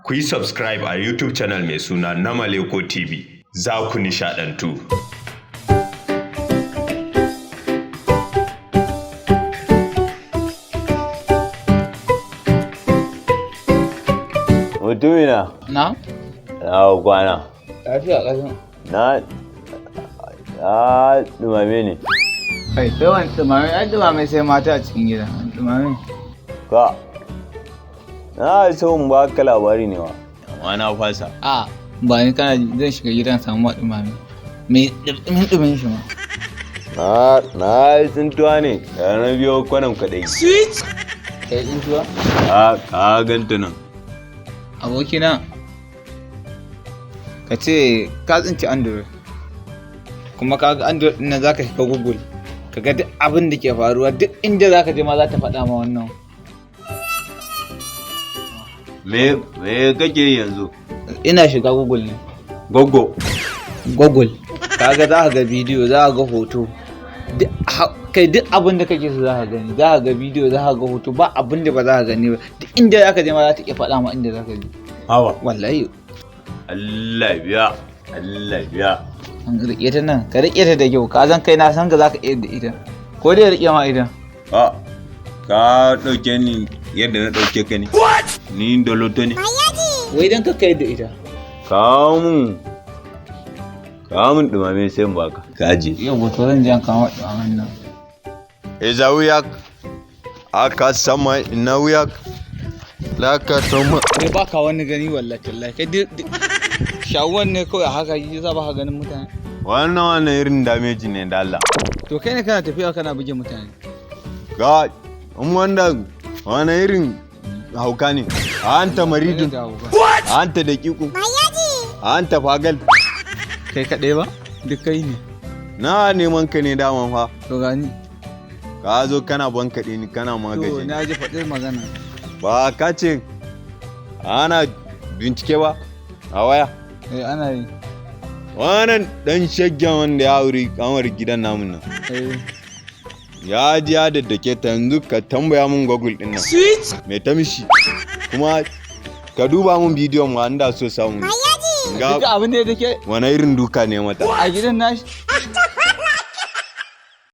Ku yi subscribe a YouTube channel mai suna Namaleko TV. Za ku nishaɗantu. Mutumina, Na? na kwana. Lafiya ƙasan. Na dumame ne. Kai, sai wani dumame, ai dumame sai mata a cikin gida. Dumame. Ka. Na so in ba ka labari ne wa. Amma na fasa. A, ba ni kana zan shiga gidan samu dumame. Me dumin dumin shi ma. Na yi tsintuwa ne, da na biyo kwanan kaɗai. Kai tsintuwa? Ka ganta nan. Abokina, ka ce ka tsinci Android. Kuma ka ga Android ɗin nan za ka shiga Google. Ka ga duk abin da ke faruwa, duk inda za ka je ma za ta faɗa ma wannan. Me kake yi yanzu? Ina shiga Google ne. Goggo. Google. Kaga za ka ga bidiyo, za ka ga hoto. Kai duk abin da kake so za ka gani, za ka ga bidiyo, za ka ga hoto, ba abin da ba za ka gani ba. Duk inda za ka je ma za ta iya faɗa ma inda za ka je. Hawa. Wallahi. Allah biya. Allah biya. An riƙe ta nan, ka riƙe ta da kyau, ka san kai na san ka za ka iya da ita. Ko dai riƙe ma ita. A ka ɗauke ni yadda na ɗauke ka ne. Ni doloto ne. Wai dan ka kai da ita. Kawo mun. Kawo mun dumame sai in baka. Ka ajiye. Yau wato zan je an kawo ɗumamen nan. Iza wuyak aka sama ina wuyak laka sama. Kai ba ka wani gani wallahi tallahi. Kai duk shawuwan ne kawai haka yi za ba ka ganin mutane. Wannan irin damage ne da Allah. To kai ne kana tafiya kana buge mutane. Ga in wanda wani irin hauka ne. Anta maridun, anta daƙiƙu, anta fagal. Kai kaɗai ba? Duk kai ne. Na neman ka ne daman fa. To gani. Ka zo kana bankaɗe ni kana To magaji. na ji faɗin magana. Ba ka ce ana bincike ba a waya. Eh ana yi. Wannan ɗan shaggen wanda ya auri kamar gidan namun nan. Eh. Ya ji ya daddake ta, yanzu ka tambaya mun Google din nan. Me ta mishi? Kuma ka duba mun bidiyon ma inda so samu ne. Ga Duk abin da ya take wani irin duka ne mata. a gidan nashi.